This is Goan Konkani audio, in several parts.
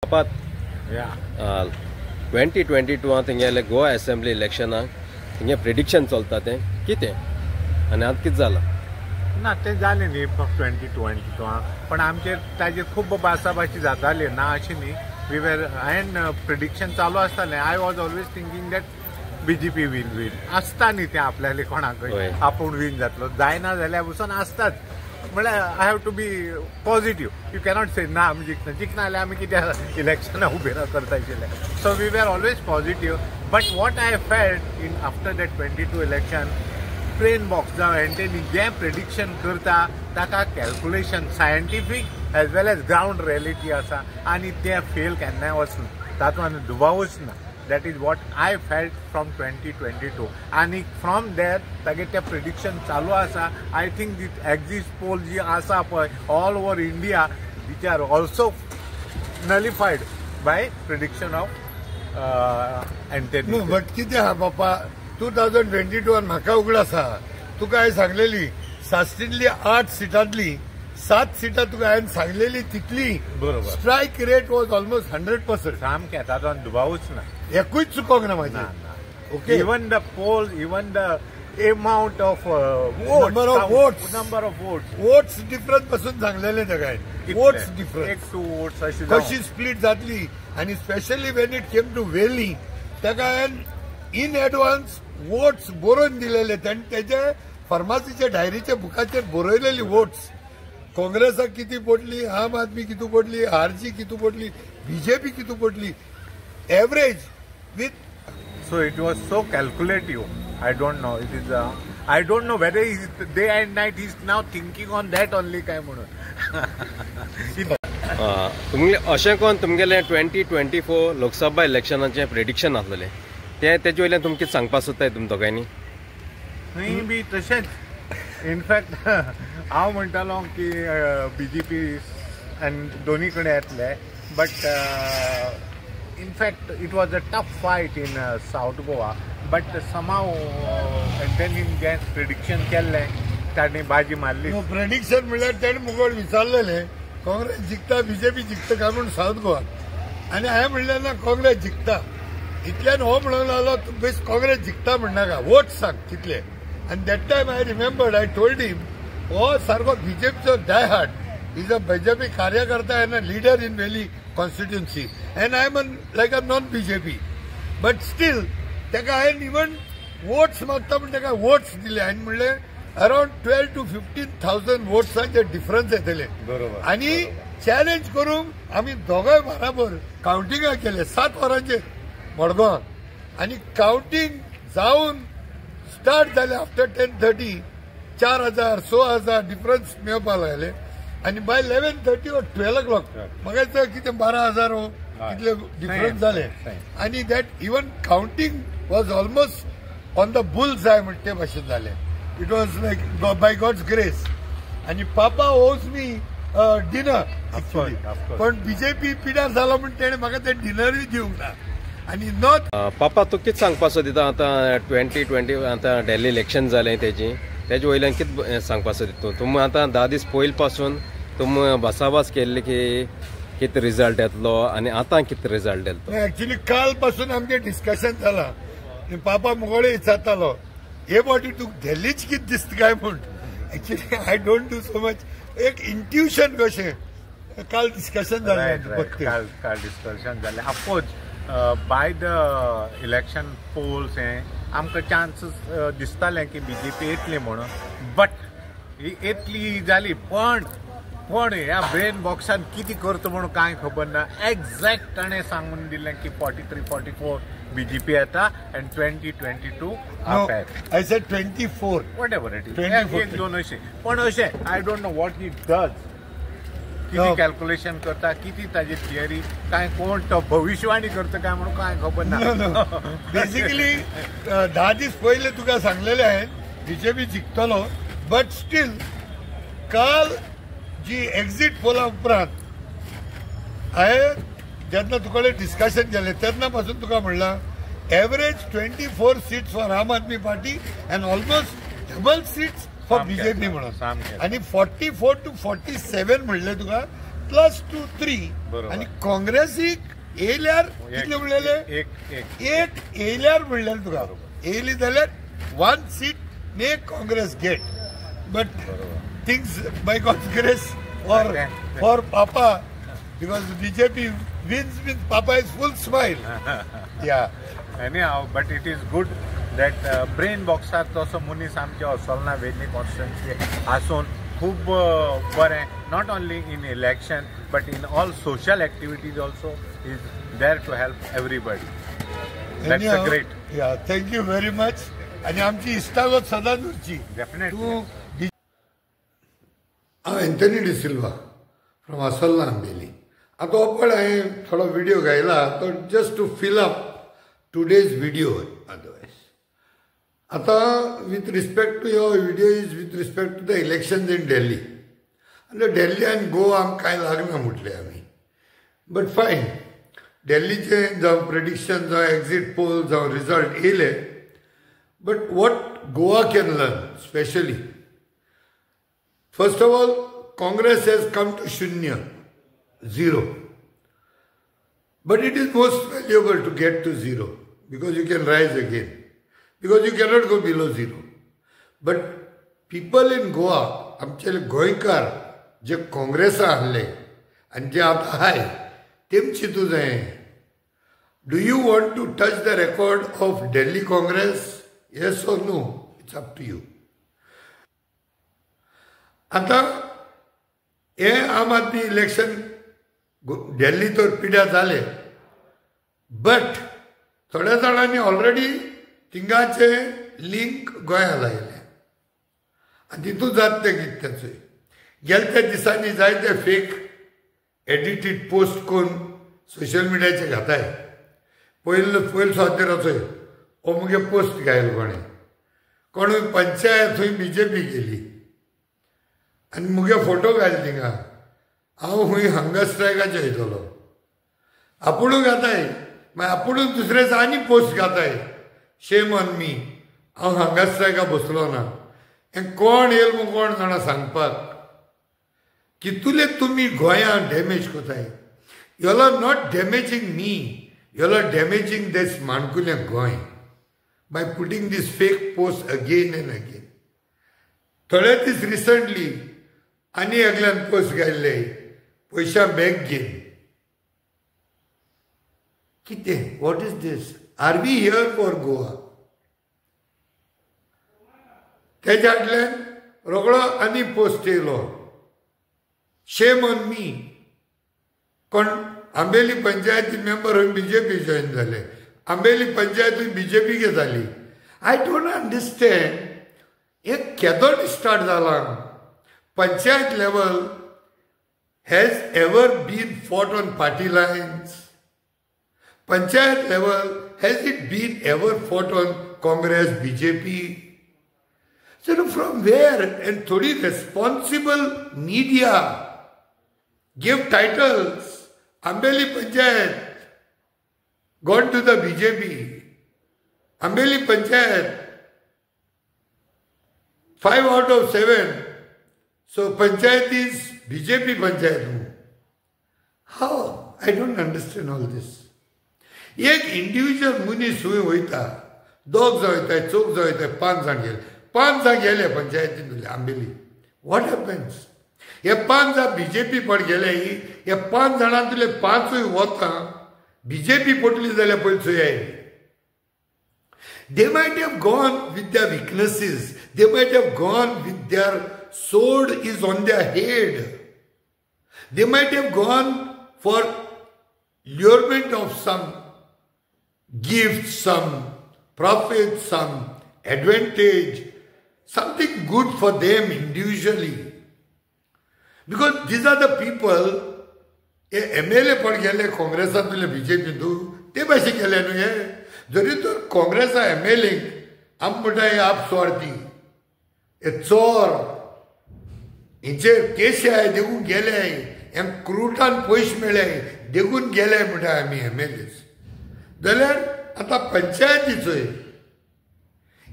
बापा 2022 तेंगेले गोवा असेंब्ली इलेक्शनाक तेंगे प्रिडिक्शन चलता तें कितें आनी आतां कितें जालां ना तें जालें न्ही 2022 पण आमचेर ताजेर खूब बासाबाशी जाताली ना अशें न्ही. We were and prediction चालू आसतालें. I was always thinking that BJP will win आसता न्ही तें आपल्याले कोणाकय आपूण विन जातलो जायना जाल्यार पसून आसताच. म्हळ्यार I have to be positive. You cannot say ना आमी जिखना जिखना जाल्यार आमी कित्याक इलेक्शनां उबे करता आशिल्ले. So we were always positive. But what I felt in after that 22 election brain box जावं एंटेनी जें प्रिडिक्शन करता ताका calculation scientific as well as ground reality आसा आनी तें फेल केन्नाय वचना तातूंत आनी दुबावूच ना. That is what I felt from 2022 आनी फ्रॉम there तागेर तें प्रिडिक्शन चालू आसा. I think the exit poll जी आसा पळय all over India which are also nullified by prediction of Antony. But कितें आहा बापा 2022 म्हाका उगडास आसा तुका हांवें सांगलेली साश्टींतली 8 सिटांतली 7 सिटां तुका हांवें सांगलेली तितली बरोबर. Strike rate was almost 100%. सामकें तातूंत दुबावूच ना, एकूय चुकोंक ना म्हाजें. Okay, even the poll, even the amount of number of votes, number of votes, votes difference पासून सांगलेले ताका हांवें. वोट्स डिफरन्स एक 2 वोट्स अशी कशी स्प्लीट जातली आनी specially when it came to Veli ताका हांवें इन एडवान्स वोट्स बरोवन दिलेले. ताणें तेजे फार्मासीच्या डायरीच्या बुकाचेर बरयलेली वोट्स काँग्रेसाक किती पडली, आम आदमी कितू पडली, आरजी कितू पडली, बीजेपी कितू पडली, average with. So it was so calculative. I don't know. It is I don't know whether is day and night is now thinking on that only काय म्हणून. तुमगे अशें कोण तुमगेलें 2024 लोकसभा इलेक्शनाचें प्रिडिक्शन आसलेलें तें तेजे वयल्यान तुमकां कितें सांगपाक सोदताय तुम दोगांयनी? थंय बी तशेंच. इनफॅक्ट हांव म्हणटालो की बीजेपी आनी दोनी कडेन येतले but in fact it was a tough fight in South Goa. But somehow एंटनीन जें प्रिडिक्शन केल्लें ताणें बाजी मारली. प्रिडिक्शन म्हणल्यार ताणें मुगोड विचारलेलें काँग्रेस जिखता बीजेपी जिखता काय म्हूण सावथ गोवा आनी हांवें म्हणलें ना काँग्रेस जिखता. इतल्यान हो म्हणूंक लागलो तूं बेस काँग्रेस जिखता म्हणनाका, वोट सांग कितले. आनी that time I remembered I told him हो सारको बीजेपीचो die hard, is a BJP कार्यकर्ता and a leader in Veli constituency and I am like a non BJP but still ताका हांवें इवन वोट्स मागता म्हूण ताका वोट्स दिले. हांवें म्हणलें अरावंड 12 to 15,000 वोट्सांचे डिफरन्स येतले. बरोबर. आनी चॅलेंज करूंक आमी दोगांय बराबर कावंटिंगाक केले 7 वरांचेर मडगांव आनी कावंटींग जावन स्टार्ट जालें आफ्टर 10:30 4,000 6,000 डिफरन्स मेळपाक लागले आनी बाय 11:30 or 12 o'clock म्हाका दिसता कितें 12,000 हो कितले डिफरन्स जाले. आनी that even counting was almost on the bull's eye म्हणटे ते भाशेन जालें. It was like by God's grace. आनी पापा ओज मी डिनर एक्चुअली, पण बीजेपी पिडार जालो म्हण तेणें म्हाका तें डिनरूय दिवंक ना. आनी not पापा तूं कितें सांगपाक सोदिता आतां 2020 आतां दिल्ली इलेक्शन जालें तेजी तेजे वयल्यान कितें सांगपाक सोदिता तूं? तुमी आतां 10 दीस पयलीं पासून तुमी भासाभास केल्ली की कितें रिजल्ट येतलो आनी आतां कितें रिजल्ट येतलो? एक्चुअली काल पासून आमचें डिस्कशन जालां. पापा मुगोडे विचारतालो हे फावटी तुका दिल्लीच कितें दिसता काय म्हूण. Actually I don't do so much, एक इंट्युशन कशें काल डिस्कशन जालें. काल डिस्कशन जालें. Of course by the election polls हें आमकां चान्सीस दिसतालें की बीजेपी येतली म्हणून, बट येतली जाली पण पण ह्या ब्रेन बॉक्सान कितें करता म्हणून कांय खबर ना. एग्जॅक्ट ताणें सांगून दिलें की 43 44 बीजेपी येता आनी 2022 I said 24 whatever it is 1 2 अशें. पण अशें I don't know what he does, किती कॅल्क्युलेशन करता, किती ताजी थियरी, काय कोण तो भविष्यवाणी करता काय म्हणून काय खबर ना. बेसिकली 10 दीस पयले तुका सांगलेले हांवें बीजेपी जिखतलो, बट स्टील काल जी एक्झिट पोला उपरांत हांवें जेन्ना तुका डिस्कशन केलें तेन्ना पासून तुका म्हणलां average 24 seats for Aam Aadmi Party and almost double seats for BJP म्हणून आनी 44 to 47 म्हणलें तुका प्लस 2 3 आनी काँग्रेसीक येयल्यार कितले म्हणलेले एक येयल्यार म्हणलेले तुका येयली जाल्यार 1 seat may Congress get but things by God's grace or for papa because BJP wins with papa is full smile. Yeah. Anyhow, but it is good that brain boxer तसो मनीस आमच्या असोलना वेर्णी कॉन्स्टिट्युएन्सी आसून खूब बरें, not only in election but in all social activities also is there to help everybody. That's a great. Yeah, thank you very much. आनी आमची इश्टागत सदांच उरची. डेफिनेटली. हांव एंथनी डिसिल्वा फ्रॉम असोलना आंबेली. आतां हो पळय हांवें थोडो व्हिडियो घायला तो just to fill up today's video. Otherwise आतां with respect to your video is with respect to the elections in Delhi. आनी दिल्ली आनी गोवा आमकां कांय लागना म्हटलें आमी, बट फायन. दिल्लीचें जावं प्रेडिक्शन जावं एक्झीट पोल जावं रिजल्ट येयले, but what Goa can learn specially, first of all Congress has come to शून्य, 0. But it is most valuable to get to 0 because you can rise again, because you cannot go below 0. But people in Goa, आमचे गोंयकार जे काँग्रेसा आहले आनी जे आतां आहाय तेमची चिंतू जाय. Do you want to touch the record of Delhi Congress? Yes or no? It's up to you. आतां हे आम आदमी इलेक्शन दिल्ली तर पिड्या जाले, बट थोड्या जाणांनी ऑलरेडी थिंगाचे लिंक गोंया लायले आनी तितूंत जाता तें कितें तेचो. गेले त्या दिसांनी जायते फेक एडिटेड पोस्ट करून सोशल मिडियाचेर घाताय. पयलो पयलो स्वातेराचो हो मुगे पोस्ट घायल कोणें, कोणूय पंचायत थंय बीजेपी गेली आनी मुगे फोटो घायल थिंगा, हांव खूंय हंगर स्ट्रायकाचेर वयतलो. आपुणूय घाताय, मागीर आपुणूच दुसरे दिसा आनी पोस्ट घाताय, शेम ऑन मी, हांव हंगर स्ट्रायका बसलो ना. हें कोण येयल म्हूण कोण जाणा सांगपाक. कितुले तुमी गोंयांत डॅमेज कोताय. You are not damaging me, you are damaging this माणकुलें Goa by putting this fake post again and again. थोडे दीस रिसंटली आनी एकल्यान पोस्ट घायल्ले पयशा बॅग घेवन. कितें? What is this? Are we here for Goa? तेज्या फाटल्यान रोखडो आनी पोस्ट येयलो, शेम ऑन मी. कोण आंबेली पंचायती मेंबर बीजेपी जॉईन जाले, आंबेली पंचायतूय बीजेपी जाली. I don't understand हे केदोन स्टार्ट जाला. Panchayat level has ever been fought on party lines? Panchayat level has it been ever fought on Congress BJP? So from where? And थोडी responsible media give titles. Ambeli panchayat gone to the BJP. Ambeli panchayat 5 out of 7. So panchayat is BJP panchayat. How? I don't understand all this. एक इंडिव्हिज्युअल मनीस खंय वयता, दोग जावं वयता, चौग जावं वयता, 5 जाण गेले, 5 जाण गेले पंचायतीन आंबेली. What happens? हे 5 जाण बीजेपी पड गेले, हे 5 जाणांतले 5 वता बीजेपी पडली जाल्यार पयलीं चोयाय. They might have gone with their weaknesses. They might have gone with their sword is on their head. They might have gone for lurement of some gift, some profit, some advantage, something good for them individually. Because these are the people, hey MLA पण गेले काँग्रेसांतले बीजेपी तूं ते भाशेन गेले न्हू हे. जरी तर काँग्रेसा एमएलए आम म्हणटा हे आप स्वार्थी, हे चोर, हेंचे केशी आहाय देखून गेले, हे क्रुटान पयशे मेळ्ळे देखून गेले म्हणटा आमी एमएलएस. जाल्यार आतां पंचायतीचो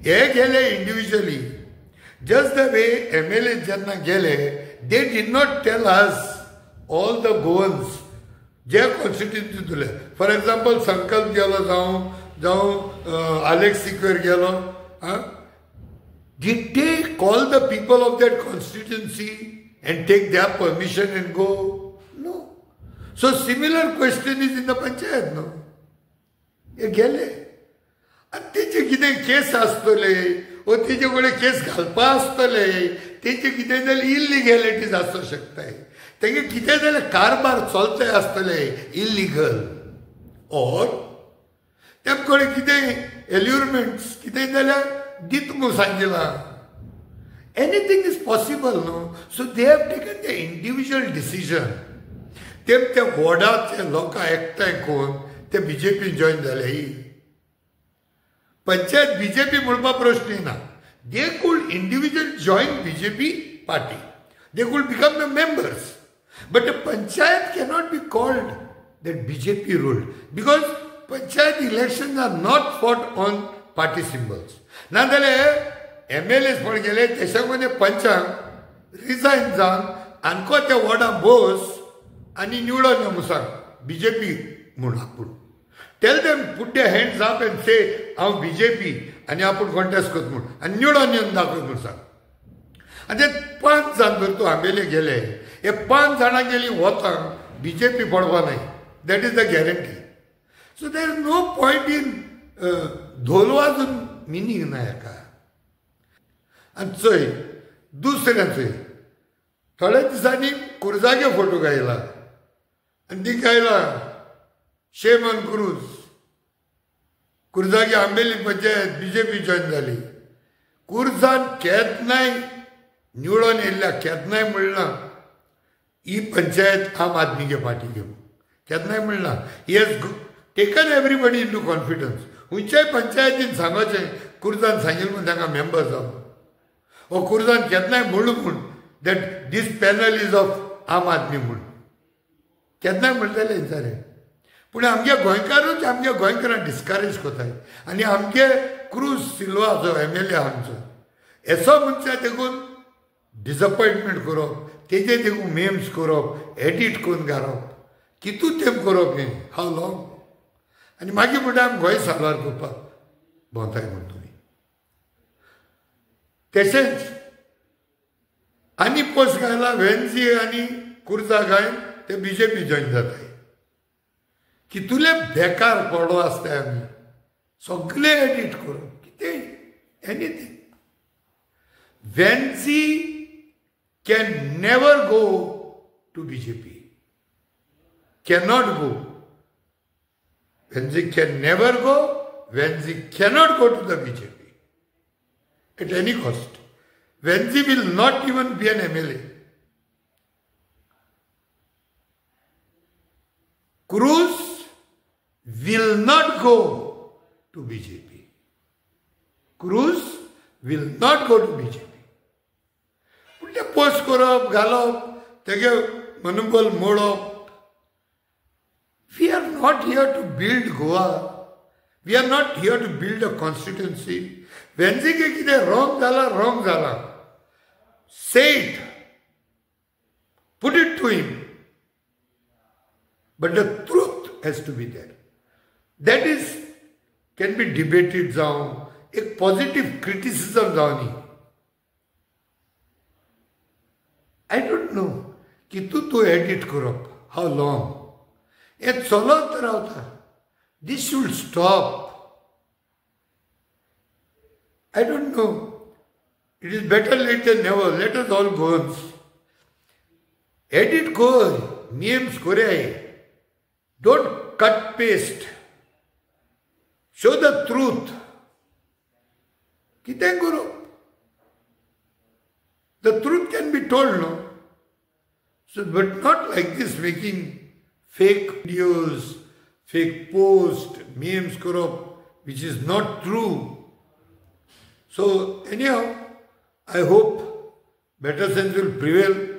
हे गेले individually. Just the way MLA जेन्ना गेले, they did not tell us all the Goans J constituency तुले, फॉर एग्जाम्पल संकल्प गेलो जावं जावं आलेक्स सिक्वेर गेलो, did they call the people of that constituency and take their permission and go? No. So similar question is in the panchayat, no? हे गेले आनी तेजे कितें केस आसतले वो तेजे कडेन केस घालपा आसतले, तेजे कितें जाल्यार इल्लिगॅलिटीज आसूं शकताय, तेगे कितें जाल्यार कारबार चलताय आसतले इल्लिगल, ऑर तेम कडेन कितें एल्युरमेंट्स कितें जाल्यार दीत म्हूण सांगिलां. Anything is possible, no? So they have taken the individual decision. ते त्या वॉर्डाचे लोकांक एकठांय करून ते बीजेपी जॉयन जाले. ही पंचायत बीजेपी म्हणपा प्रश्न ना. They could individual join BJP party, they could become the members, but the panchayat cannot be called that BJP ruled, because panchayat elections are not fought on party symbols. ना जाल्यार एम एल एस म्हण गेले तेच्या मदीं पंचांक रिजायन जावन आनको त्या वॉर्डा बोस आनी निवडून यो म्हूण सांग बीजेपी म्हूण आपूण. Tell them put their hands up and say हांव बीजेपी आनी आपूण कॉन्टेस्ट करता म्हूण आनी निवडून येवन दाखय म्हूण सांग. आनी ते 5 जाण जर तूं आंबेले गेले, हे 5 जाणां गेली वतांक बीजेपी पडपा नाय, that is the guarantee. So there is no point in धोल वाजून मिनींग ना हेका. आनी चोय दुसरें चोय, थोड्या दिसांनी कुर्जागे फोटो गायला आनी ती गायला शेम ऑन क्रूज, कुर्जागे आंबेली पंचायत बीजेपी जॉयन जाली. कुर्जान केन्नाय निवडून येयल्ल्या केन्नाय म्हणलां ही पंचायत आम आदमी के पार्टी घेवन केन्नाय म्हणलां. He has taken everybody into confidence. खंयच्याय पंचायतीन सांगचें कुर्जान सांगिल्लें म्हूण तांकां मेंबर जावन, ओ कुर्जान केन्नाय म्हणू म्हूण that this panel is of Aam Aadmi म्हूण केन्नाय म्हणटलें हेंच्यारे. पूण आमगे गोंयकारूच आमगे गोंयकारांक डिस्करेज करताय. आनी आमगे क्रूज सिल्वा जो एम एल ए आमचो येसो मनशा देखून डिसअपॉयंटमेंट करप, तेजे देखून मेम्स करप, एडिट करून घालप, कितू तेम करप हें हाव लॉंग. आनी मागीर म्हणटा आमी गोंय साल्वार करपाक भोंवताय म्हूण तुमी. तशेंच आनी पोस्ट घायला वेन्सी आनी कुर्जा घायन ते बीजेपी जॉयन जाताय. कितुले बेकार पडो आसताय आमी सगळे एडिट करप कितें anything. Venzy can never go to BJP, cannot go. Venzy can never go, Venzy cannot go to the BJP at any cost. Venzy will not even be an MLA. Cruz will not go to BJP. Cruz will not go to BJP. पूण ते पोस्ट करप घालप तेगे मनोबल मोडप. We are not here to build Goa. We are not here to build a constituency. वेन्झीके कितें wrong जाला, wrong जाला. Say it. Put it to him. But the truth has to be there. That is, can be debated जावं, एक positive criticism जावं न्ही. I don't know कितू तूं edit करप, how long. हें चलत रावता. This should stop. I don't know. It is better late than never. Let us all go. Edit कर, memes करे. Don't cut paste. Show the truth. कितें करप? The truth can be told, no? So, but not like this, making fake videos, fake post, memes करप, which is not true. So anyhow, I hope better sense will prevail.